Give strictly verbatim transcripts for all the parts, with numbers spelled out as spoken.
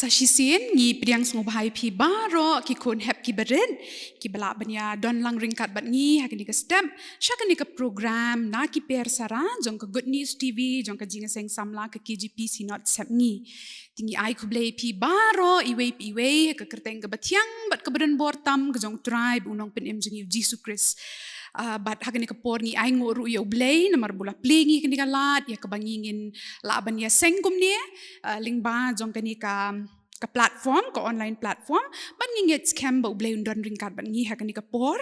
Shisien ngi pdiang sngewbha ïa phi baroh ki khun hep ki barit, ki ba lah ban ïa don lang ryngkat bad ngi ha kane ka step sha kane ka program na ki per sara jong ka Good News T V, jong ka Jingïaseng Samla ka K J P Synod Sepngi. Te ngi ai khublei ïa phi baroh iwei pa iwei ha ka kyrteng kaba thiang bad kaba donbor tam ka jong U Trai bad U Nongpynim jong ngi U Jisu Khrist. Ah, bad ha kane ka por ngi ai nguh ruh ïa U Blei namar ba U la plie ïa ngi kane ka lad ïa kaba ngi ngin lah ban ïaseng kumne, ah, lyngba jong kane ka, ka platform, ka online platform, bad ngi ngeit skhem ba U Blei un don ryngkat bad ngi ha kane ka por.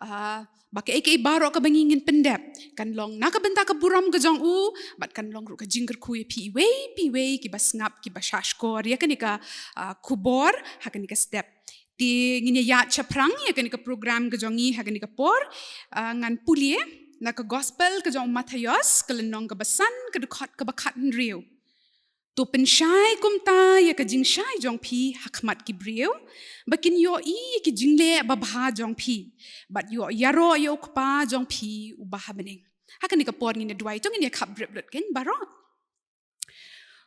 Ah, ba kaei kaei baroh kaba ngi ngin pyndep kan long na ka bynta ka burom ka jong U, bad kan long ruh ka jingkyrkhu ïa phi iwei pa iwei ki ba sngap, ki ba shahshkor ïa kane ka, ah, khubor ha kane ka step. Te ngin ïa ïaid shaphrang ïa kane ka program ka jong ngi ha kane ka por, ah, ngan pule na ka Gospel ka jong u Mathaios, ka lynnong kaba san, ka dkhot kaba khathynriew. To pynshai kumta ïa ka jingshai jong phi ha khmat ki briew, ba kin ïohi ïa ki jingleh babha jong phi, bad ïoh ïaroh ïa U Kpa jong phi uba ha bneng. Ha kane ka por ngin ïa duwai, to ngin ïa khapbrip lut kein baroh.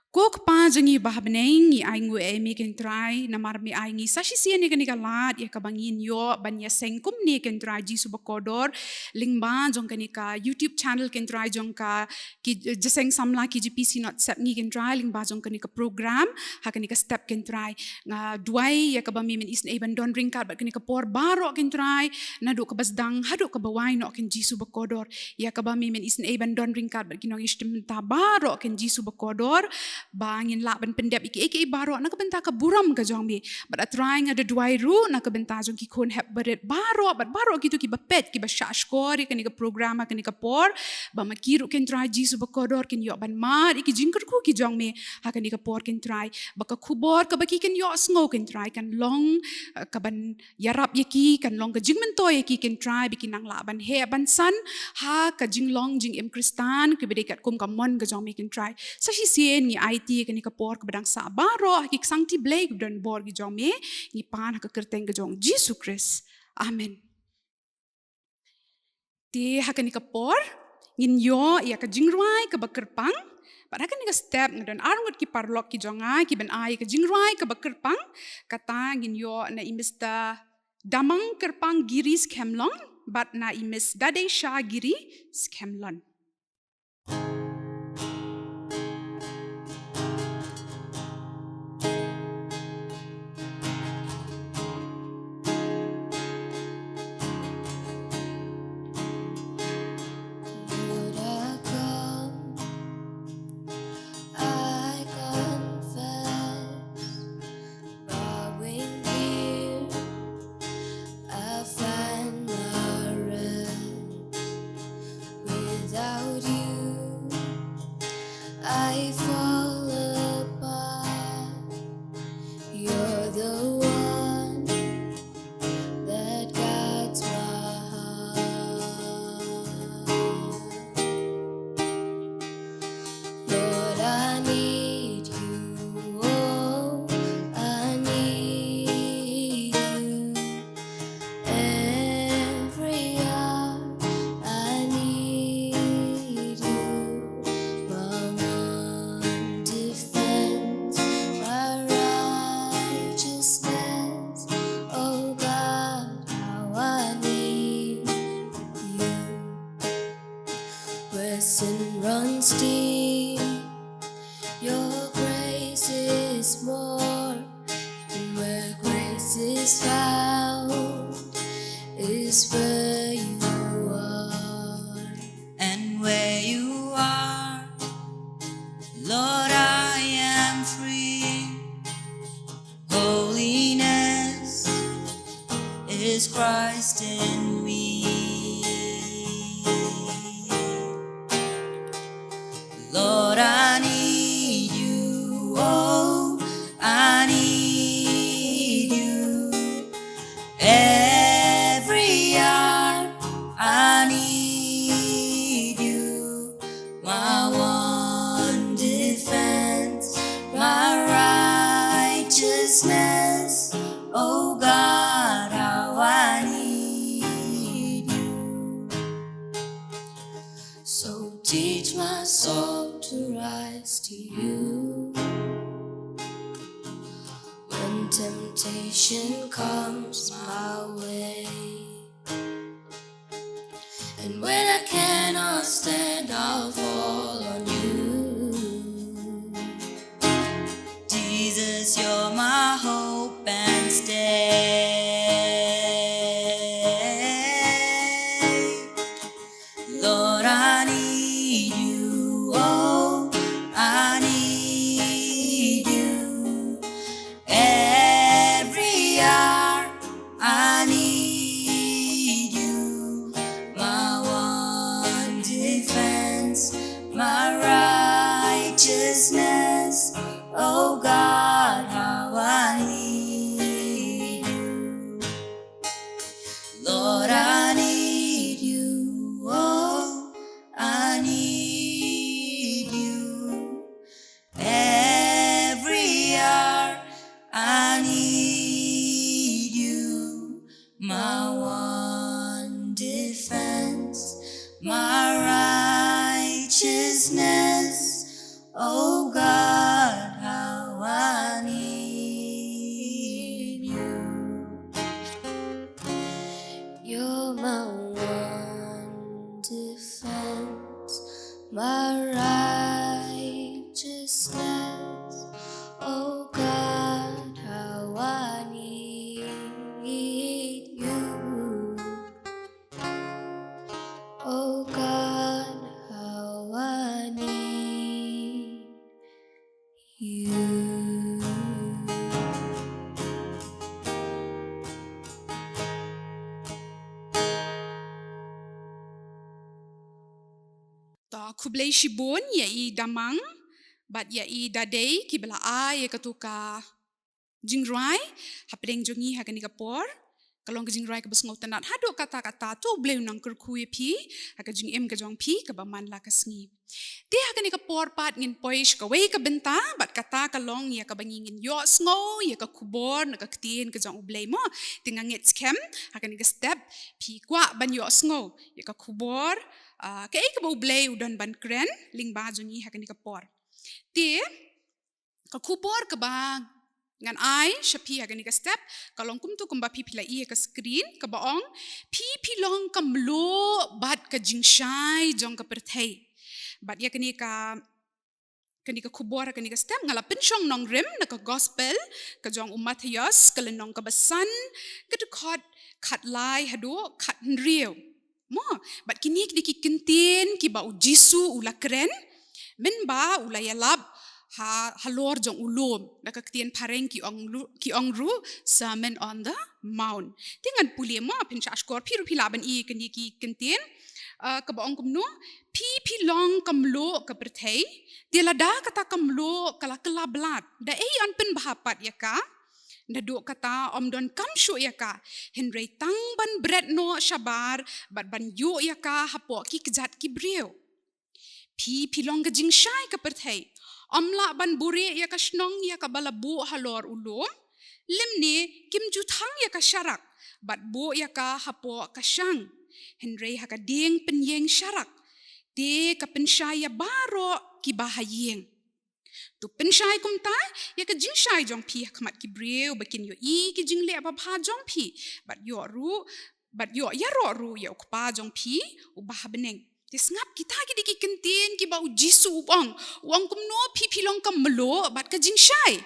Ko Kpa jong ngi uba ha bneng, ngi ai nguh ïa Me kein Trai, namar Me ai ngi sa shisien ïa kane ka lad ïa kaba ngin ïoh ban ïaseng kumne kein Trai Jisu bakordor, lyngba jong kane ka YouTube channel kein Trai jong ka K-, Jingïaseng Samla K J P Synod Sepngi kein Trai, lyngba jong kane ka program ha kane ka step kein Trai. Nga duwai ïa kaba Me men isynei ban don ryngkat bad kane ka por baroh kein Trai, naduh kaba sdang haduh kaba wai noh kein Jisu bakordor. Ïa kaba Me men isynei ban don ryngkat bad ki nongïashim bynta baroh kein Jisu bakordor, ba ngin lah ban pyndep ïa kiei kiei baroh na ka bynta ka burom ka jong Me. Bad A Trai nga da duwai ruh na ka bynta jong ki khun hep barit baroh, bad baroh kito ki ba peit, ki ba shahshkor ïa kane ka program ha kane ka por, ba ma ki ruh kein Trai Jisu bakordor kin ïoh ban mad ïa ki jingkyrkhu ki jong Me ha kane ka por kein Trai. Ba ka khubor kaba ki kin ïoh sngew kein Trai kan long, eh, kaban ïarap ïa ki, kan long ka jingmyntoi ïa ki kein Trai, ba kin nang lah ban heh ban san ha ka jinglong jingim Khristan kaba dei katkum ka mon ka jong Me kein Trai. Sa shisien ngi aiti ïa kane ka por kaba dang sah baroh ha ki ksangti Blei kiba donbor ki jong Me, ngi pan ha ka kyrteng ka jong Jisu Khrist. Amen. Te ha kane ka por ngin ïoh ïa ka jingrwai kaba kyrpang. Bad ha kane ka step nga don arngut ki paralok ki jong nga ki ban ai ïa ka jingrwai kaba kyrpang. Kata ngin ïoh na i Mister Damang Kyrpang Giri Skhemlong bad na i Miss Dadeisha Giri Skhemlon. Lord, I come, I confess, bowing here, I find my rest. Without You, I fall apart. You're the one that guides my heart. Lord, I need You. Oh, I need You. Every hour I need You. My one defense, my righteousness. Oh God, how I need You. Where sin runs deep, Your grace is more. And where grace is found is where You are. And where You are, Lord, I am free. Holiness is Christ in me. Lord, I need You. Oh, I need You. Every hour I need You. My one defense, my righteousness. Oh God, how I need You. So teach my soul to rise to You. Temptation comes my way. And when I cannot stand, I'll fall on you. Jesus, you're my hope and stay. Lord, I need you. Oh, I need you. Every hour I need you. My one defense, my righteousness. Oh God, how I need you. Lord, I need you. Oh, I need you. Every hour I need you. My one defense, my righteousness. Oh God, how I need you. You're my one defense, my righteousness. Oh God, how I need you. Oh God, how I need you. To, khublei shibun ïa i Damang bad ïa i Dadei kiba la ai ïa katu ka jingrwai hapdeng jong ngi ha kane ka por. Ka long ka jingrwai kaba sngewtynnat haduh katta katta. To, U Blei un nang kyrkhu ïa phi ha ka jingim ka jong phi kaba man la ka sngi. Te ha kane ka por pat ngin poi sha kawei ka bynta, bad kata ka long ïa kaba ngi ngin ïohsngew ïa ka khubor na ka ktien ka jong U Blei mo. Te nga ngeit skhem ha kane ka step phi kwah ban ïohsngew ïa ka khubor, ah, kaei kaba U Blei u don ban kren lyngba jong ngi ha kane ka por. Te ka khubor kaba ngan ai sha phi ha kane ka step ka long kumtu kumba phi phi la ïohi ha ka screen, kaba ong, phi phi long ka mluh bad ka jingshai jong ka pyrthei. Bad ïa kane ka, kane ka khubor ha kane ka step nga la pynshong nongrim na ka gospel ka jong u Mathaios, ka lynnong kaba san, ka dkhot khatlai haduh khathynriew. Mo, bad kine ki dei ki ktien kiba U Jisu u la kren mynba u la ïalap ha, halor jong u lum, da ka ktien phareng ki ong ru-, ki ong ruh Sermon on the Mount. Te ngan pule mo, phin shah shkor phi ruh phi lah ban ïohi kine ki ktien, ah, kaba ong kumno, phi phi long ka mluh ka pyrthei. Te lada kata ka mluh ka la kylla blad, da ei yn pynbha pat ïa ka? Naduh kata ym don kam shuh ïa ka, hynrei tang ban bret noh shabar bad ban ïuh ïa ka hapoh ki kjat ki briew. Phi phi long ka jingshai ka pyrthei. Ym lah ban buhrieh ïa ka shnong ïa kaba la buh halor u lum. Lymne kim ju thang ïa ka sharak bad buh ïa ka hapoh ka shang, hynrei ha ka dieng pynïeng sharak. Te ka pynshai ïa baroh kiba ha ïing. To pynshai kumta ïa ka jingshai jong phi ha khmat ki briew, ba kin ïohi ki jingleh babha jong phi, bad ïoh ruh, bad ïoh ïaroh ruh ïa u Kpa jong phi uba ha bneng. Te sngap, kita ki dei ki ktien kiba U Jisu u ong. U ong kumno, phi phi long ka mluh bad ka jingshai.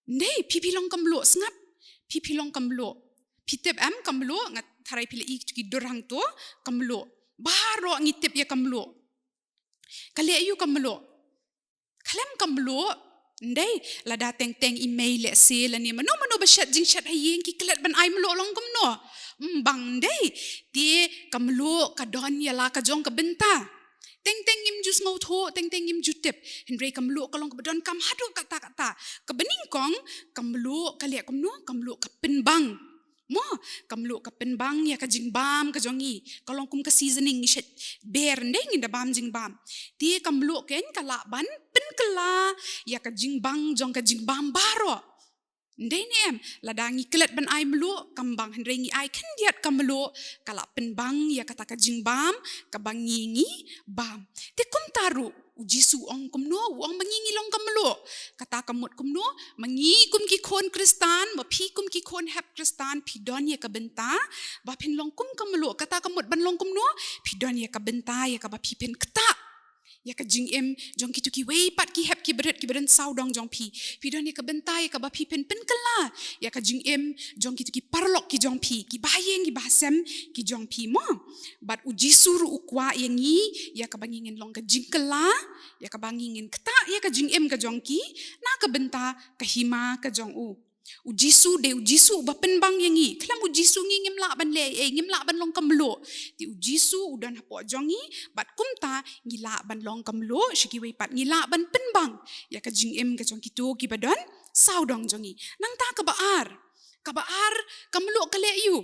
Ndei, phi phi long ka mluh, sngap. Phi phi long ka mluh. Phi tip em ka mluh, nga tharai phi la ïohi ki dur hangto, ka mluh. Baroh ngi tip ïa ka mluh. Ka leh aïu ka mluh? Khlem ka mluh, ndei, lada teng teng i mei lehse lane mano mano ba shet jingshet ha ïing ki klet ban ai mluh, long kumno? Ym bang, ndei. Te ka mluh ka don ïa la ka jong ka bynta. Teng teng ngim ju sngewthuh, teng teng ngim ju tip. Hynrei ka mluh ka long kaba donkam haduh katta katta. Kaba nyngkong, ka mluh ka leh kumno? Ka mluh ka pynbang. Mo, ka mluh ka pynbang ïa ka jingbam ka jong ngi. Ka long kum ka seasoning, ngi shet ber, ndei, ngin da bam jingbam. Te ka mluh keiñ ka lah ban pynkylla ïa ka jingbang jong ka jingbam baroh. Ym dei ne em, lada ngi klet ban ai mluh kam bang, hynrei ngi ai khyndiat ka mluh, ka la pynbang ïa kata ka jingbam kaba ngi ngi bam. Te kumta ruh u Jisu u ong kumno, u ong ma ngi ngi long ka mluh. Kata ka mut kumno, ma ngi kum ki khun Khristan, ma phi kum ki khun hep Khristan, phi don ïa ka bynta ba phin long kum ka mluh. Kata ka mut ban long kumno, phi don ïa ka bynta ïa kaba phi pynktah ïa ka jingim jong kito kiwei pat ki hep kiba rit kiba don sawdong jong phi. Phi don ïa ka bynta ïa kaba phi phin pynkylla ïa ka jingim jong kito ki paralok ki jong phi, ki bahaïing ki bahasem ki jong phi mo. Bad u Jisu ruh u kwah ïa ngi ïa kaba ngi ngin long ka jingkylla ïa kaba ngi ngin ktah ïa ka jingim ka jong ki na ka bynta ka hima ka jong u. U Jisu dei u Jisu uba pynbang ïa ngi. Khlem u Jisu ngi ngim lah ban leh ei, ngim lah ban long ka mluh. Te u Jisu u don hapoh jong ngi, bad kumta ngi lah ban long ka mluh sha kiwei pat, ngi lah ban pynbang ïa ka jingim ka jong kito kiba don sawdong jong ngi. Nangta kaba ar, kaba ar ka mluh ka leh aïu?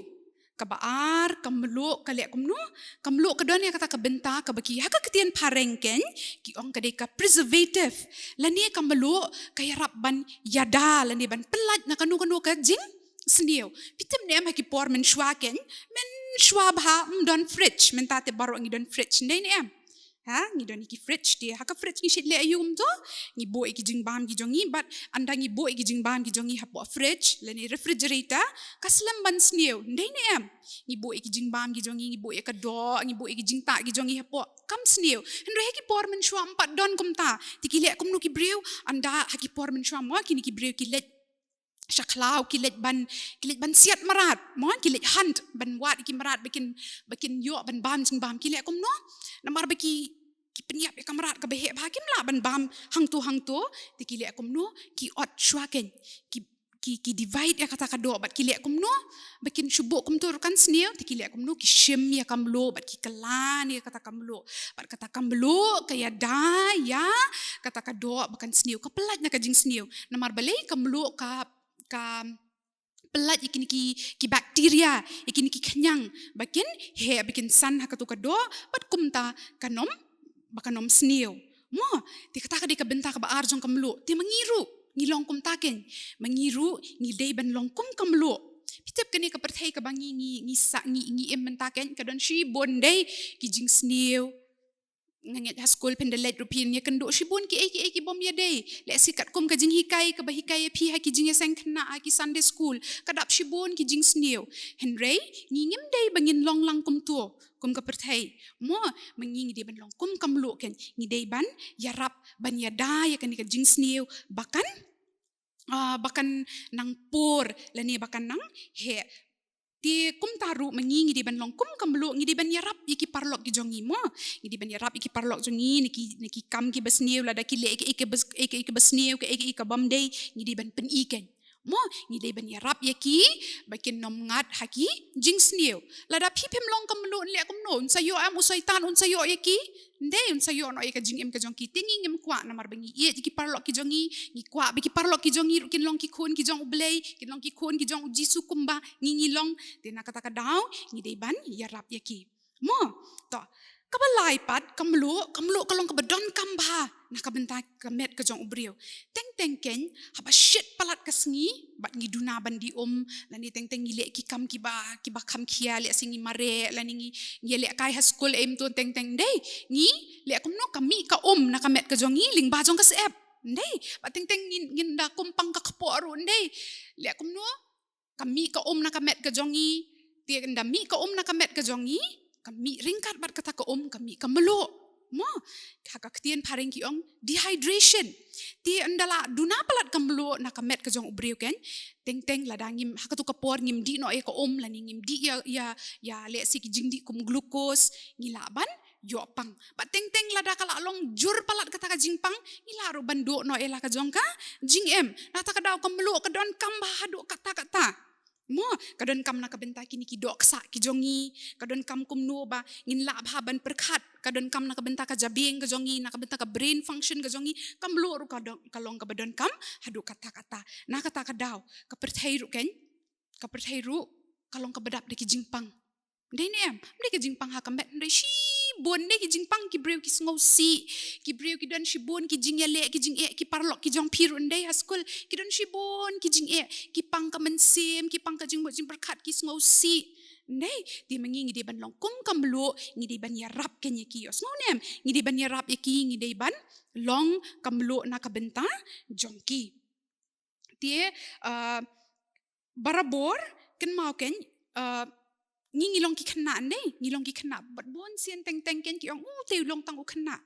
Kaba ar ka mluh ka leh kumno? Ka mluh ka don ïa kata ka bynta kaba ki ha ka ktien phareng keiñ ki ong ka dei ka preservative. Lane ka mluh ka ïarap ban ïada lane ban pyllait na kano kano ka jingsniew. Phi tip ne em ha ki por mynshuwa keiñ, mynshuwa bha ym don fridge, mynta te baroh ngi don fridge, ym dei ne em? Ha, ngi don ïa ki fridge te, ha ka fridge ngi shait leh aïu kumto? Ngi buh ïa ki jingbam ki jong ngi, bad ynda ngi buh ïa ki jingbam ki jong ngi hapoh fridge lane refrigerator, ka slem ban sniew, ym dei ne em? Ngi buh ïa ki jingbam ki jong ngi, ngi buh ïa ka doh, ngi buh ïa ki jingktah ki jong ngi hapoh, kam sniew. Hynrei ha ki por mynshuwa ym pat don kumta. Te ki leh kumno ki briew? Ynda ha ki por mynshuwa mo, kine ki briew ki leit sha khlaw, ki leit ban, ki leit ban siat mrad mo, ki leit hunt ban wad ïa ki mrad ba kin, ba kin ïoh ban bam jingbam. Ki leh kumno? Namar ba ki, ki pynïap ïa ka mrad kaba heh bha, kim lah ban bam hangto hangto. Te ki leh kumno? Ki ot shuwa keiñ, ki, ki, ki divide ïa kata ka doh bad ki leh kumno? Ba kin shu buh kumto ruh kan sniew, te ki leh kumno? Ki shim ïa ka mluh bad ki kylla ïa kata ka mluh. Bad kata ka mluh ka ïada ïa kata ka doh ba kan sniew, ka pyllait na ka jingsniew. Namar balei? Ka mluh ka, ka pyllait ïa kine ki, ki bacteria, ïa kine ki khñiang ba kin heh, ba kin san ha kato ka doh, bad kumta kan ym, ba kan ym sniew mo. Te kata ka dei ka bynta kaba ar jong ka mluh. Te ma ngi ruh ngi long kumta keiñ. Ma ngi ruh ngi dei ban long kum ka mluh. Phi tip kane ka pyrthei kaba ngi, ngi, ngi sah, ngi, ngi im mynta keiñ, ka don shibun dei ki jingsniew. Nga ngeit ha skul phin da leit ruh phin ïakynduh shibun kiei kiei ki bym ïadei. Lehse katkum ka jinghikai kaba hikai ïa phi ha ki jingïaseng khynnah, ha ki Sunday school, ka dap shibun ki jingsniew. Hynrei ngi ngim dei ba ngin long lang kumto, kum ka pyrthei mo. Ma ngi ngi dei ban long kum ka mluh keiñ. Ngi dei ban ïarap ban ïada ïa kane ka jingsniew ba kan, ah, ba kan nang pur lane ba kan nang heh. Te kumta ruh ma ngi ngi dei ban long kum ka mluh, ngi dei ban ïarap ïa ki paralok ki jong ngi mo. Ngi dei ban ïarap ïa ki paralok jong ngi na ki, na ki kam kiba sniew, lada ki leh ïa kaei kaei kaba, ïa kaei kaei kaba sniew, kaei kaei kaba ym dei, ngi dei ban pyni keiñ mo. Ngi dei ban ïarap ïa ki ba kin ym ngat ha ki jingsniew. Lada phi phim long ka mluh, leh kumno? Un sa ïoh em u Soitan, un sa ïoh ïa ki? Ym dei, un sa ïoh noh ïa ka jingim ka jong ki. Te ngi ngim kwah, namar ba ngi ïeit ïa ki paralok ki jong ngi, ngi kwah ba ki paralok ki jong ngi ruh kin long ki khun ki jong U Blei, kin long ki khun ki jong U Jisu kumba ngi ngi long. Te na kata ka daw ngi dei ban ïarap ïa ki mo. To, kaba lai pat, ka mluh, ka mluh ka long kaba donkam bha na ka bynta ka met ka jong u briew. Teng teng keiñ, haba shit palat ka sngi bad ngi duna ban dih um, lane teng teng ngi leh ki kam kiba, kiba kham khia, lehse ngi mareh lane ngi, ngi lehkai ha skul, em, to teng teng, ym dei? Ngi leh kumno? Ka mih ka um na ka met ka jong ngi lyngba jong ka syep, ym dei? Bad teng teng ngin, ngin da kum pang ka kpoh ruh, ym dei? Leh kumno? Ka mih ka um na ka met ka jong ngi. Te ynda mih ka um na ka met ka jong ngi, ka mih ryngkat bad kata ka um ka mih ka mluh mo. Ha ka ktien phareng ki ong dehydration. Te ynda la duna palat ka mluh na ka met ka jong u briew keiñ, teng teng lada ngim, ha kato ka por ngim dih noh ïa ka um lane ngim dih ïa, ïa, ïa lehse ki jingdih kum glucose, ngi lah ban ïoh pang. Bad teng teng lada ka la long jur palat kata ka jingpang, ngi lah ruh ban duh noh ïa la ka jong ka jingim. Na kata ka daw ka mluh ka donkam bha haduh katta katta mo. Ka donkam na ka bynta kine ki dohksah ki jong ngi, ka donkam kumno ba ngin lah bha ban pyrkhat, ka donkam na ka bynta ka jabieng ka jong ngi, na ka bynta ka brain function ka jong ngi. Ka mluh ruh ka don, ka long kaba donkam haduh katta katta. Na kata ka daw ka pyrthei ruh keiñ, ka pyrthei ruh ka long kaba dap da ki jingpang. Ym dei ne em? Ym dei ka jingpang ha ka met, ym dei, shi Bun de ki jingpang ki briew ki sngewsih, ki briew ki don shibun ki jingïaleh, ki jingeh, ki paralok ki jong phi ruh ndei ha skul, ki don shibun ki jingeh, ki pang ka mynsiem, ki pang ka jingmut jingpyrkhat, ki sngewsih. Ndei, te ma ngi ngi dei ban long kum ka mluh, ngi dei ban ïarap kein ïa ki, ïohsngew ne em, ngi dei ban ïarap ïa ki, ngi dei ban long ka mluh na ka bynta jong ki. Te, ah, barabor, kynmaw kein, ah, ngi ngi long ki khynnah ndei, ngi long ki khynnah. Bad bun sien teng teng kein ki ong, "U, te u long tang u khynnah."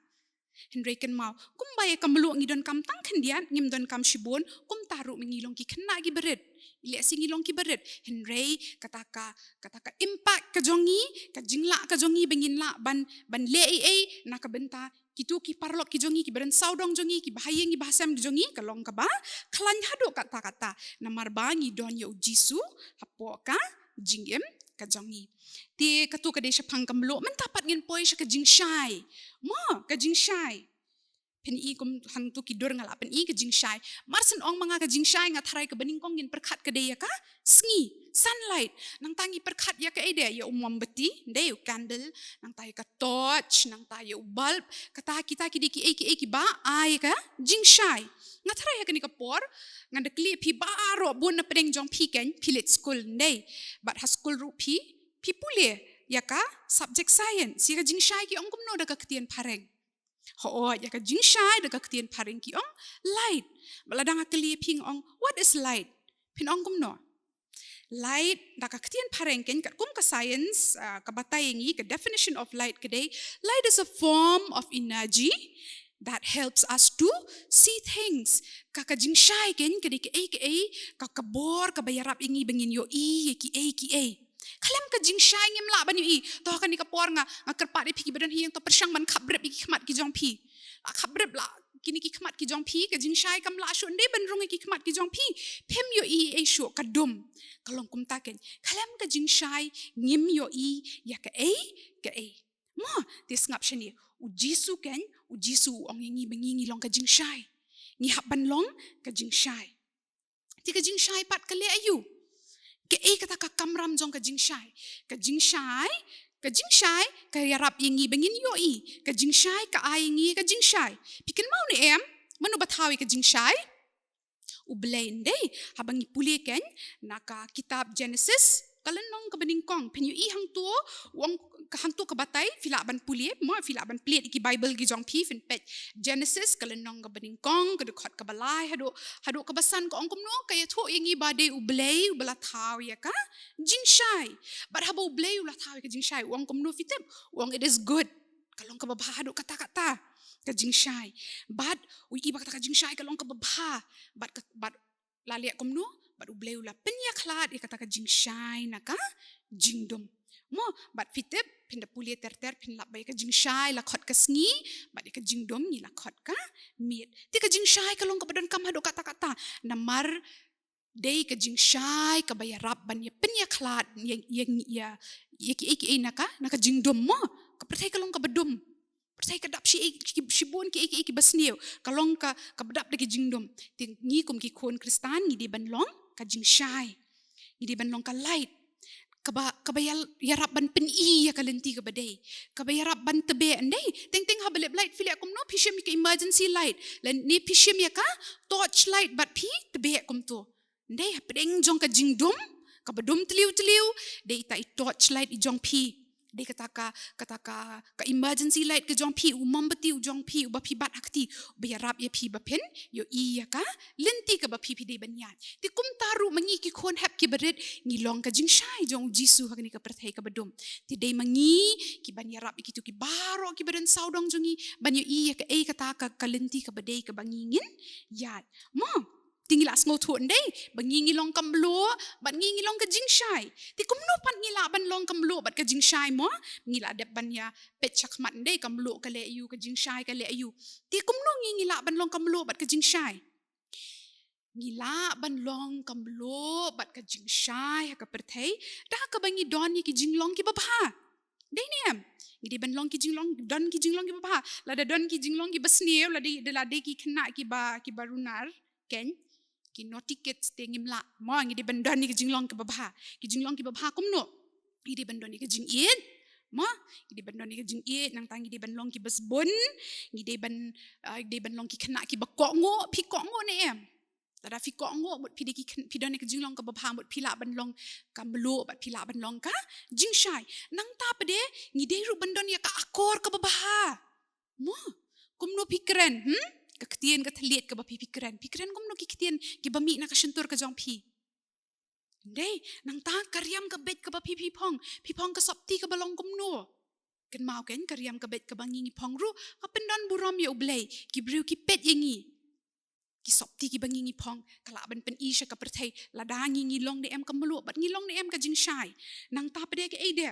Hynrei kynmaw, kumba ïa ka mluh ngi donkam tang khyndiat, ngim donkam shibun, kumta ruh ma ngi long ki khynnah ki barit. Lehse ngi long ki barit, hynrei kata ka, kata ka impact ka jong ngi, ka jinglah ka jong ngi ba ngin lah ban, ban leh ei ei na ka bynta kito ki paralok ki jong ngi, ki ba don sawdong jong ngi, ki bahaïing, ki bahasem ki jong ngi, ka long kaba khlaiñ haduh katta katta. Namar ba ngi don ïa u Jisu hapoh ka jingim ka jong ngi. Te kato ka dei shaphang ka mluh, mynta pat ngin poi sha ka jingshai. Mo, ka jingshai. Phin i kum hangto ki dur nga la pyni ka jingshai. Mar shen ong ma nga ka jingshai, nga tharai kaba nyngkong ngin pyrkhat ka dei ïa ka sngi, sunlight. Nangta ngi pyrkhat ïa kaei de, ïa u mombati, ndei, u candle, nangta ïa ka torch, nangta ïa u bulb, kata kita ki dei kiei kiei kiba ai ka jingshai. Nga tharai ha kane ka por ngan da kylli phi baroh, bun na pdeng jong phi kein phi leit skul, ndei. Bad ha skul ruh phi, phi pule ïa ka subject science, ïa ka jingshai ki ong kumno da ka ktien phareng. Hooid, ïa ka jingshai da ka ktien phareng ki ong light. Bad lada nga kylli phi nga ong, "What is light?" Phin ong kumno? Light, da ka ktien phareng kein, katkum ka science, ah, ka batai ïa ngi, ka definition of light ka dei, light is a form of energy that helps us to see things. Ka, ka jingshai kein ka dei kaei kaei, ka, ka bor kaba ïarap ïa ngi ba ngin ïohi ïa kiei kiei. Khlem ka jingshai ngim lah ban ïohi. To ha kane ka por nga, nga kyrpad ïa phi kiba don ha ïing, to pyrshang ban khapbrip ïa ki khmat ki jong phi. La khapbrip la kine ki khmat ki jong phi, ka jingshai kam lah shuh, ndei, ban rung ïa ki khmat ki jong phi. Phim ïohi ei shuh, ka dum. Ka long kumta kein. Khlem ka jingshai ngim ïohi ïa kaei kaei. Mo, te sngap shane, u Jisu kein, u Jisu u ong ïa ngi ba ngi ngi long ka jingshai. Ngi hap ban long ka jingshai. Te ka jingshai pat ka leh aïu? Kaei kata ka kamram jong ka jingshai? Ka jingshai, ka jingshai ka ïarap ïa ngi ba ngin ïohi. Ka jingshai ka ai ïa ngi ka jingshai. Phi kynmaw ne em, mano ba thaw ïa ka jingshai? U Blei, ndei. Haba ngi pule kein na ka kitab Genesis, ka lynnong kaba nyngkong, phin ïohi hangto, u ong, ka hangto ka batai, phi lah ban pule, mo, phi lah ban plie ïa ki Bible ki jong phi, phin peit Genesis, ka lynnong kaba nyngkong, ka dkhot kaba lai haduh, haduh kaba san, ka ong kumno, ka ïathuh ïa ngi ba dei u Blei uba la thaw ïa ka jingshai. Bad haba u Blei u la thaw ïa ka jingshai, u ong kumno, phi tip? U ong, "It is good." Ka long kaba bha haduh katta katta ka jingshai. Bad u i ba kata ka jingshai ka long kaba bha. Bad ka, bad la leh kumno? Bad u Blei u la pynïakhlad ïa kata ka jingshai na ka jingdum. Mo, bad phi tip, phin da pule ter ter, phin lap ba ïa ka jingshai la khot ka sngi, bad ïa ka jingdum ngi la khot ka miet. Te ka jingshai ka long kaba donkam haduh katta katta. Namar dei ka jingshai kaba ïarap ban ïa pynïakhlad ïa, ïa, ïa, ïa kiei kiei na ka, na ka jingdum, mo. Ka pyrthei ka long kaba dum. Pyrthei ka dap shi, shi, shibun kiei kiei kiba sniew. Ka long ka, kaba dap da ki jingdum. Te ngi kum ki khun Khristan ngi dei ban long ka jingshai. Ngi dei ban long ka light. Kaba, kaba ïa, ïarap ban pyni ïa ka lynti kaba dei. Kaba ïarap ban tbeh, ndei. Teng teng haba lip light phi leh kumno, phi shim ïa ka emergency light. Lane phi shim ïa ka torch light bad phi tbeh kumto. Ndei, hapdeng jong ka jingdum kaba dum tliw tliw, dei ita i torch light i jong phi. Dei kata ka, kata ka, ka emergency light ka jong phi, u mombati u jong phi, uba phi bat ha kti, uba ïarap ïa phi ba phin ïohi ïa ka lynti kaba phi, phi dei ban ïaid. Te kumta ruh ma ngi ki khun hep kiba rit, ngi long ka jingshai jong u Jisu ha kane ka pyrthei kaba dum. Te dei ma ngi ki ban ïarap ïa kito ki baroh kiba don sawdong jong ngi ban ïohi ïa kaei kata ka, ka lynti kaba dei kaba ngi ngin ïaid. Mo, te ngi la sngewthuh, ndei, ba ngi ngi long ka mluh bad ngi ngi long ka jingshai. Te kumno pat ngi lah ban long ka mluh bad ka jingshai, mo? Ngi la dep ban ïa peit shakhmat, ndei, ka mluh ka leh aïu, ka jingshai ka leh aïu. Te kumno ngi ngi lah ban long ka mluh bad ka jingshai? Ngi lah ban long ka mluh bad ka jingshai ha ka pyrthei da kaba ngi don ïa ki jinglong kiba bha. Dei ne em? Ngi dei ban long ki jinglong, don ki jinglong kiba bha. Lada don ki jinglong kiba sniew, lada, lada ki khynnah kiba, kiba runar, kein, ki naughty kids, te ngim lah. Mo, ngi dei ban don ïa ki jinglong kiba bha. Ki jinglong kiba bha kumno? Ngi dei ban don ïa ka jingïeit, Mo, ngi dei ban don ïa ka jingïeit, nangta ngi dei ban long kiba sbun, ngi dei ban, ah, ngi dei ban long ki khynnah kiba kohnguh. Phi kohnguh ne em? Lada phi kohnguh, mut phi dei ki khyn-, phi don ïa ka jinglong kaba bha, mut phi lah ban long ka mluh, bad phi lah ban long ka jingshai. Nangta pat de, ngi dei ruh ban don ïa ka akor kaba bha. Mo, kumno phi kren, hmm? Ka ktien ka thylliej kaba phi, phi kren. Phi kren kumno ki ktien kiba mih na ka shyntur ka jong phi? Dei, nangta ka riam ka beit kaba phi, phi phong, phi phong ka sopti kaba long kumno. Kynmaw kein ka riam ka beit kaba ngi, ngi phong ruh, ka pyndon burom ïa U Blei, ki briew ki peit ïa ngi. Ki sopti kiba ngi, ngi phong, ka lah ban pyni sha ka pyrthei, lada ngi, ngi long ne em ka mluh, bad ngi long ne em ka jingshai. Nangta pat de kaei de?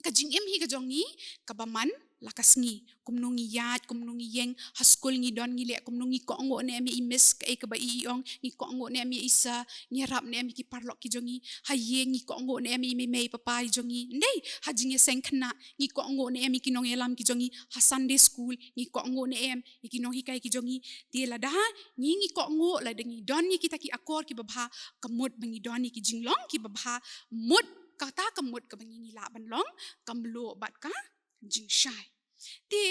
Ka jingim hi ka jong ngi, kaba man la ka sngi. Kumno ngi ïaid, kumno ngi ïeng, ha skul ngi don ngi leh, kumno ngi kohnguh ne em ïa i miss, kaei kaba i, i ong, ngi kohnguh ne em ïa i sir, ngi ïarap ne em ïa ki paralok ki jong ngi, ha ïing ngi kohnguh ne em ïa i mei mei papa i jong ngi. Dei, ha jingïaseng khynnah, ngi kohnguh ne em ïa ki nongïalam ki jong ngi, ha Sunday school, ngi kohnguh ne em ïa ki nonghikai ki jong ngi. Te lada ngi, ngi kohnguh, lada ngi don ïa kita ki akor kiba bha, ka mut ba ngi don ïa ki jinglong kiba bha, mut kata ka mut kaba ngi, ngi lah ban long ka mluh bad ka jingshai. Te,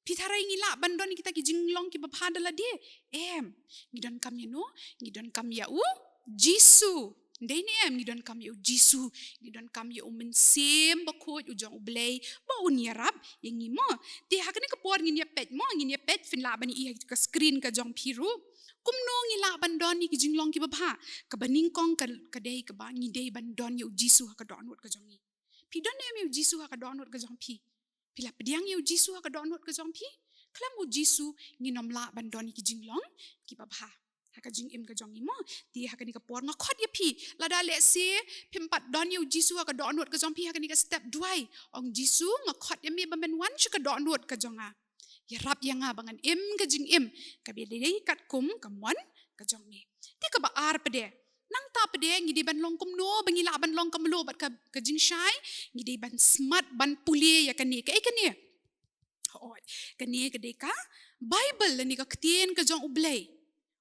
phi tharai ngi lah ban don ïa kita ki jinglong kiba bha da lade? Em, ngi donkam ïa no, ngi donkam ïa U Jisu. Dei ne em, ngi donkam ïa U Jisu, ngi donkam ïa U Mynsiem Bakhuid, U jong U Blei, ba un ïarap ïa ngi mo. Te ha kane ka por ngin ïa peit mo, ngin ïa peit, phin lah ban ïohi ha ka screen ka jong phi ruh. Kumno ngi lah ban don ïa ki jinglong kiba bha? Kaba nyngkong ka, ka dei kaba ngi dei ban don ïa U Jisu ha ka dohnud ka jong ngi. Phi don ne em ïa U Jisu ha ka dohnud ka jong phi? Phi la pdiang ïa U Jisu ha ka dohnud ka jong phi? Khlem U Jisu ngin ym lah ban don ïa ki jinglong kiba bha ha ka jingim ka jong ngi mo. Te ha kane ka por nga khot ïa phi, lada lehse phim pat don ïa U Jisu ha ka dohnud ka jong phi, ha kane ka step duwai, ong, Jisu, nga khot ïa me ba men wan sha ka dohnud ka jong nga. Ïarap ïa nga ba ngan im ka jingim kaba dei katkum ka mon ka jong me. Te kaba ar pat de, nangta pat de ngi dei ban long kumno ba ngi lah ban long ka mluh bad ka, ka jingshai? Ngi dei ban smat ban pule ïa kane. Kaei kane? Hooid, kane ka dei ka Baibl lane ka ktien ka jong U Blei.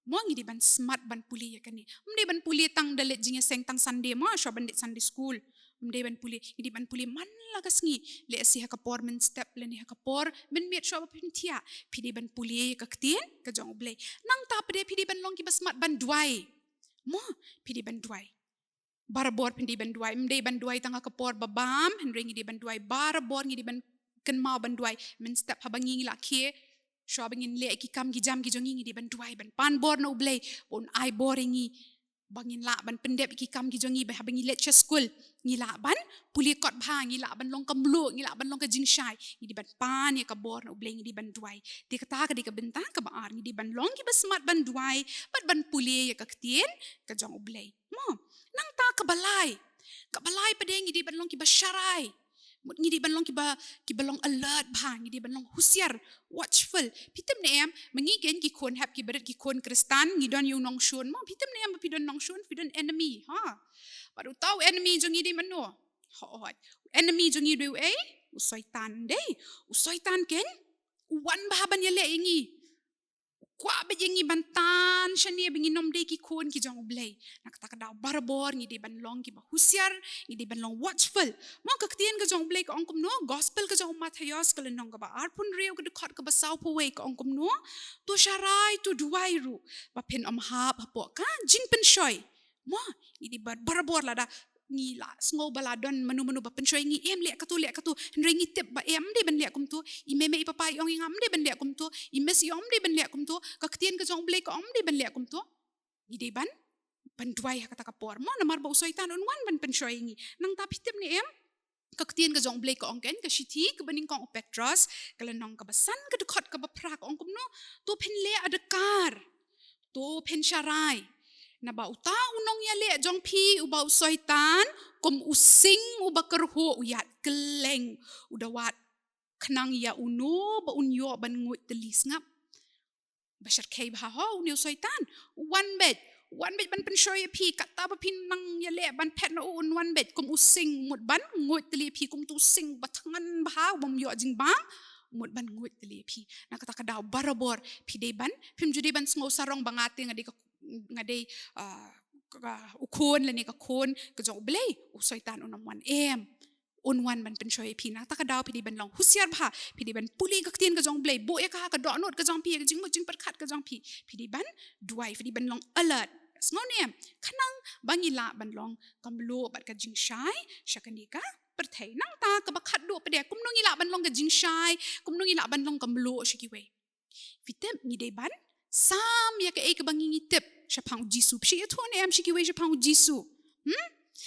Mo, ngi dei ban smat ban pule ïa kane. Ym dei ban pule tang da leit jingïaseng tang Sunday mo, shwa ban leit Sunday school. Ym dei ban pule, ngi dei ban pule man la ka sngi. Lehse ha ka por mynstep lane ha ka por mynmiet shwa ba phin thiah, phi dei ban pule ïa ka ktien ka jong U Blei. Nangta pat de phi dei ban long kiba smat ban duwai. Mo, phi dei ban duwai. Barabor phin dei ban duwai, ym dei ban duwai tang ha ka por ba bam, hynrei ngi dei ban duwai barabor, ngi dei ban kynmaw ban duwai mynstep haba ngi, ngi la khie. Shwa ba ngin leh ki kam ki jam ki jong ngi, ngi dei ban duwai, ban pan bor na U Blei ba un ai bor ïa ngi, ba ngin lah ban pyndep ki kam ki jong ngi, ba haba ngi leit sha skul ngi lah ban pule kot bha, ngi lah ban long ka mluh, ngi lah ban long ka jingshai. Ngi dei ban pan ïa ka bor na U Blei, ngi dei ban duwai. Te kata ka dei ka bynta kaba ar, ngi dei ban long kiba smat ban duwai bad ban pule ïa ka ktien ka jong U Blei. Mo, nangta kaba lai. Kaba lai pat de ngi dei ban long kiba sharai. Mut ngi dei ban long kiba, kiba long alert bha, ngi dei ban long husiar, watchful. Phi tip ne em, ma ngi kein ki khun hep, kiba rit ki khun Khristan, ngi don ïa u nongshun mo. Phi tip ne em ba phi don nongshun, phi don enemy, ha? Bad uta u enemy jong ngi dei mano? Hooid. Enemy jong ngi dei uei? U Soitan, dei. U Soitan kein u wan bha ban ïaleh ïa ngi. Kwah beit ïa ngi ban tan shane ba ngin ym dei ki khun ki jong U Blei. Na kata ka daw barabor ngi dei ban long kiba husiar, ngi dei ban long watchful. Mo, ka ktien ka jong U Blei ka ong kumno? Gospel ka jong u Mathaios ka lynnong kaba arphew hynriew ka dkhot kaba sawphew wei ka ong kumno? To sharai, to duwai ruh ba phin ym hap hapoh ka jingpynshoi. Mo, ngi dei bar-, barabor, lada ngi la sngew ba la don mano mano ba pynshoi ngi, em, leh kato, leh kato. Hynrei ngi tip ba em, ym dei ban leh kumto. I mei mei i papa i ong ïa nga ym dei ban leh kumto. I miss i ong ym dei ban leh kumto. Ka ktien ka jong U Blei ka ong ym dei ban leh kumto. Ngi dei ban, ban duwai ha kata ka por. Mo, namar ba u Soitan un wan ban pynshoi ngi. Nangta phi tip ne em, ka ktien ka jong U Blei ka ong kein, ka shithi kaba nyngkong u Petros ka lynnong kaba san ka dkhot kaba phra ka ong kumno? To phin leh adkar. To phin sharai. Naba uta u nongïaleh jong phi uba u Soitan, kum u sing uba kyrhuh u ïaid kylleng, u da wad khnang ïa uno ba un ïoh ban nguid tylli. Sngap. Ba shyrkhei bha ho, une u Soitan. U wan beit, u wan beit ban pynshoi ïa phi, kata ba phin nang ïaleh ban phet na u, un wan beit kum u sing, mut ban nguid tylli ïa phi, kum utu u sing ba thngan bha, u bym ïoh jingbam, mut ban nguid tylli ïa phi. Na kata ka daw barabor phi dei ban, phim ju dei ban sngew sarong ba nga te nga dei ka, nga dei, ah, ka, u khun lane ka khun ka jong U Blei, u Soitan un ym wan, em. un wan ban pynshoi ïa phi. Nangta ka daw phi dei ban long husiar bha, phi dei ban pule ka ktien ka jong U Blei, buh ïa ka ha ka dohnud ka jong phi, ïa ka jingmut jingpyrkhat ka jong phi, phi dei ban duwai, phi dei ban long alert. Sngew ne em, khnang ba ngi lah ban long ka mluh bad ka jingshai sha kane ka pyrthei. Nangta kaba khatduh pat de, kumno ngi lah ban long ka jingshai, kumno ngi lah ban long ka mluh sha kiwei. Phi tip, ngi dei ban sam ïa kaei kaba ngi ngi tip shaphang U Jisu. Phi ïathuh ne em sha kiwei shaphang U Jisu? Hmm?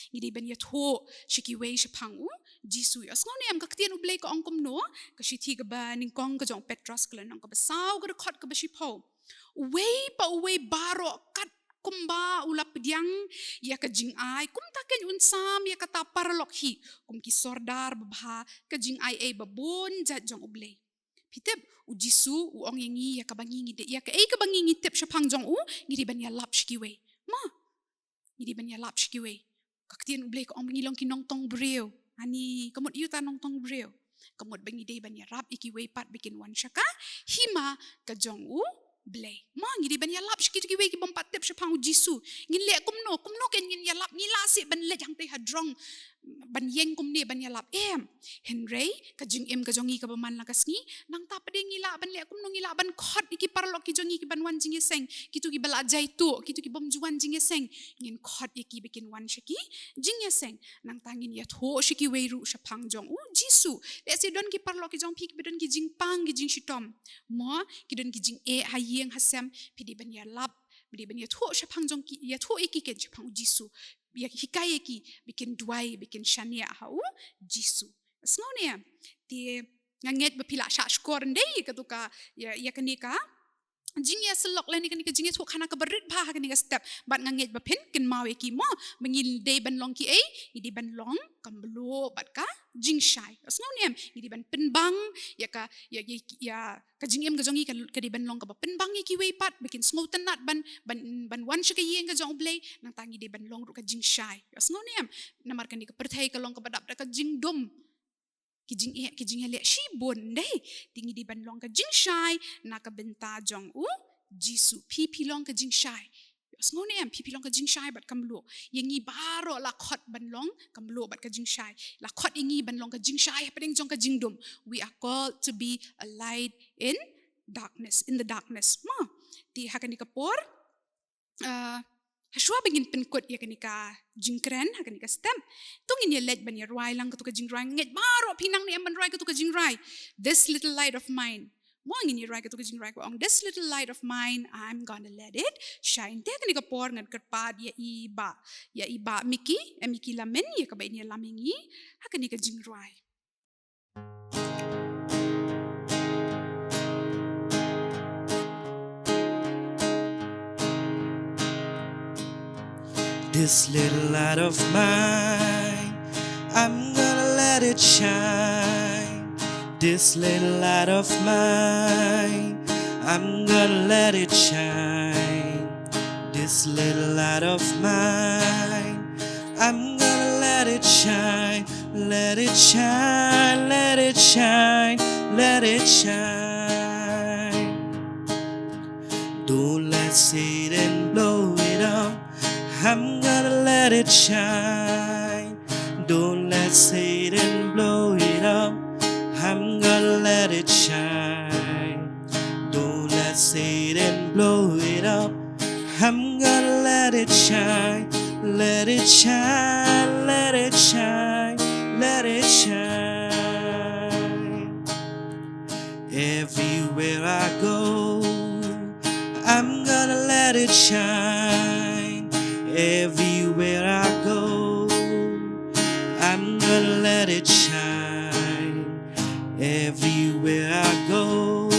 Ngi dei ban ïathuh sha kiwei shaphang U Jisu. Ïohsngew ne em, ka ktien U Blei ka ong kumno? Ka shithi kaba nyngkong ka jong u Petros, ka lynnong kaba saw, ka dkhot kaba shiphew. Uwei pa uwei baroh kat kumba u la pdiang ïa ka jingai, kumta keiñ un sam ïa kata paralok hi kum ki sordar babha, ka jingai ei ba bun jait jong U Blei. Phi tip, U Jisu u ong ïa ngi ïa kaba ngi ngi dei, ïa kaei kaba ngi ngi tip shaphang jong u, ngi dei ban ïalap sha kiwei. Mo, ngi dei ban ïalap sha kiwei. Ka ktien U Blei ka ong ba ngi long ki nongtong briew. Ani, ka mut aïu ta nongtong briew? Ka mut ba ngi dei ban ïarap ïa kiwei pat ba kin wan sha ka hima ka jong U Blei. Mo, ngi dei ban ïalap sha kito kiwei ki bym pat tip shaphang U Jisu. Ngin leh kumno, kumno keiñ ngin ïalap, ngi lah seh ban leit hangtei hadrong ban ïeng kumne ban ïalap? Em. Hynrei ka jingim ka jong ngi kaba man la ka sngi, nangta pat de ngi lah ban leh kumno? Ngi lah ban khot ïa ki paralok ki jong ngi ki ban wan jingïaseng, kito kiba la jaituh, kito ki bym ju wan jingïaseng, ngin khot ïa ki ba kin wan sha ki jingïaseng. Nangta ngin ïathuh sha kiwei ruh shaphang jong U Jisu. Lehse don ki paralok ki jong phi kiba don ki jingpang ki jingshitom. Mo, ki don ki jingeh ha ïing ha sem, phi dei ban ïalap, phi dei ban ïathuh shaphang jong ki, ïathuh ïa ki keiñ shaphang U Jisu. Ïa, hikai ïa ki ba kin duwai, ba kin shaniah ha U Jisu. Sngew ne em? Te nga ngeit ba phi la shah shkor ndei ïa kato ka, ïa, ïa kane ka jingïasyllok lane kane ka jingïathuhkhana kaba rit bha ha kane ka step. Bad nga ngeit ba phin kynmaw ïa ki mo, ba ngi dei ban long kiei, ngi dei ban long ka mluh bad ka jingshai. Sngew ne em? Ngi dei ban pynbang ïa ka, ïa, ïa, ïa ka jingim ka jong ngi ka, ka dei ban long kaba pynbang ïa kiwei pat ba kin sngewtynnat ban, ban, ban wan sha ka ïing ka jong U Blei. Nangta ngi dei ban long ruh ka jingshai. Sngew ne em? Namar kane ka pyrthei ka long kaba dap da ka jingdum, ki jingeh, ki jingeh leh shibun dei. Te ngi dei ban long ka jingshai na ka bynta jong U Jisu. Phi, phi long ka jingshai. Sngew ne em? Phi, phi long ka jingshai bad ka mluh. Ïa ngi baroh la khot ban long ka mluh bad ka jingshai. La khot ïa ngi ban long ka jingshai hapdeng jong ka jingdum. We are called to be a light in darkness, in the darkness. Mo, te ha kane ka por, ah, hashwa ba ngin pynkut ïa kane ka jingkren ha kane ka step, to ngin ïa leit ban ïa rwai lang kato ka jingrwai. Nga ngeit baroh phi nang ne em ban rwai kato ka jingrwai, This Little Light of Mine. Mo, ngin ïa rwai kato ka jingrwai kaba ong, This little light of mine, I'm gonna let it shine. Te ha kane ka por ngan kyrpad ïa i bah, ïa i bah Mickey, eh, Mickey Lamin, ïa kaba in ïalam ïa ngi ha kane ka jingrwai. This little light of mine, I'm gonna let it shine. This little light of mine, I'm gonna let it shine. This little light of mine, I'm gonna let it shine. Let it shine, let it shine, let it shine. Don't let Satan blow it up. I'm gonna let it shine. Don't let Satan blow it up. I'm gonna let it shine. Don't let Satan blow it up. I'm gonna let it shine. Let it shine, let it shine, let it shine. Everywhere I go, I'm gonna let it shine. Everywhere I go, I'm gonna let it shine. Everywhere I go,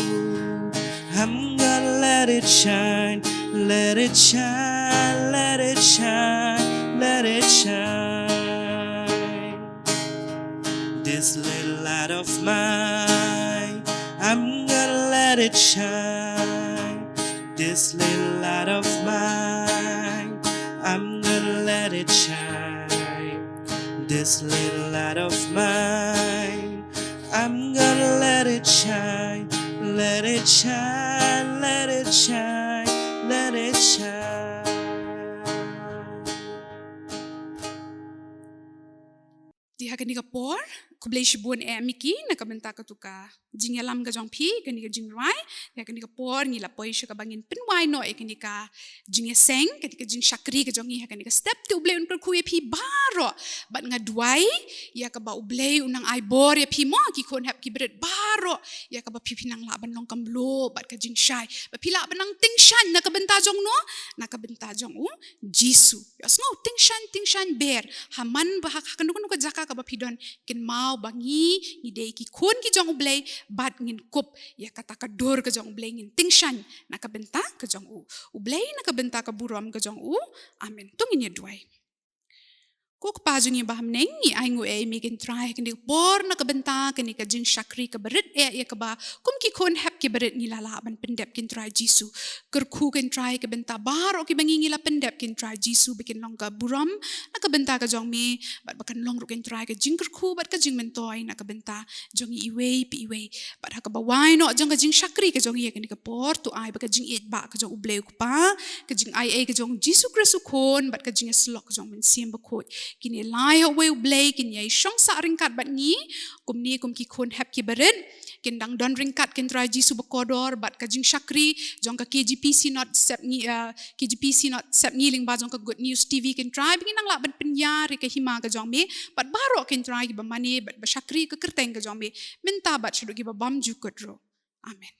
I'm gonna let it shine. Let it shine, let it shine, let it shine. This little light of mine, I'm gonna let it shine. This little light of mine, I'm gonna let it shine. This little light of mine, I'm gonna let it shine. Let it shine, let it shine, let it shine. Te ha kane ka por, khublei shibun eh Miki, na ka bynta katu ka jingïalam ka jong phi, kane ka jingrwai, ïa kane ka por, ngi la poi sha kaba ngin pynwai noh, ïa kane ka jingïaseng, kane ka jingshakri ka jong ngi, ha kane ka step te U Blei un kyrkhu ïa phi baroh, bad nga duwai, ïa kaba U Blei un nang ai bor ïa phi mo, ki khun hep ki barit baroh, ïa kaba phi phin nang lah ban long kham luh, bad ka jingshai, ba phi lah ban nang tyngshaiñ, na ka bynta jong no, na ka bynta jong U Jisu. Ïohsngew, tyngshaiñ, tyngshaiñ ber. Ha man ba ha, ha kano kano ka jaka kaba phi don, kynmaw ba ngi, ngi dei ki khun ki jong U Blei, bad ngin kup, ïa kata ka dur ka jong U Blei ngin tyngshaiñ, na ka bynta ka jong U. U Blei na ka bynta ka burom ka jong U. Amen. To ngin ïa duwai. Ko Kpa jong ngi ba ha bneng, ngi ai nguh eh ïa Me ko Trai, ha kane ka por na ka bynta, kane ka jingshakri kaba rit eh, ïa kaba, kum ki khun hep ki barit ngi la lah ban pyndep ko Trai Jisu. Kyrkhu ko Trai ka bynta baroh kiba ngi ngi la pyndep ko Trai Jisu, ba kin long ka burom, na ka bynta ka jong Me, bad ba kan long ruh ko Trai ka jingkyrkhu, bad ka jingmyntoi, na ka bynta jong ngi iwei pa iwei. Bad ha kaba wai noh jong ka jingshakri ka jong ngi ha kane ka por, to ai ba ka jingïeit ba ka jong U Blei U Kpa, ka jingai ei ka jong Jisu Khrist U Khun, bad ka jingïasyllok ka jong U Mynsiem Bakhuid, kin ïalai ha uwei U Blei, kin ïashong sah ryngkat bad ngi, kumne kum ki khun hep ki barit, kin dang don ryngkat ko Trai Jisu bakordor, bad ka jingshakri jong ka K J P Synod Sepngi, eh, K J P Synod Sepngi lyngba jong ka Good News T V ko Trai, ba ngin nang lah ban pynïar ïa ka hima ka jong Me, bad baroh ko Trai kiba mane, bad ba shakri ha ka kyrteng ka jong Me, mynta bad shaduh kiba bymjukut ruh. Amen.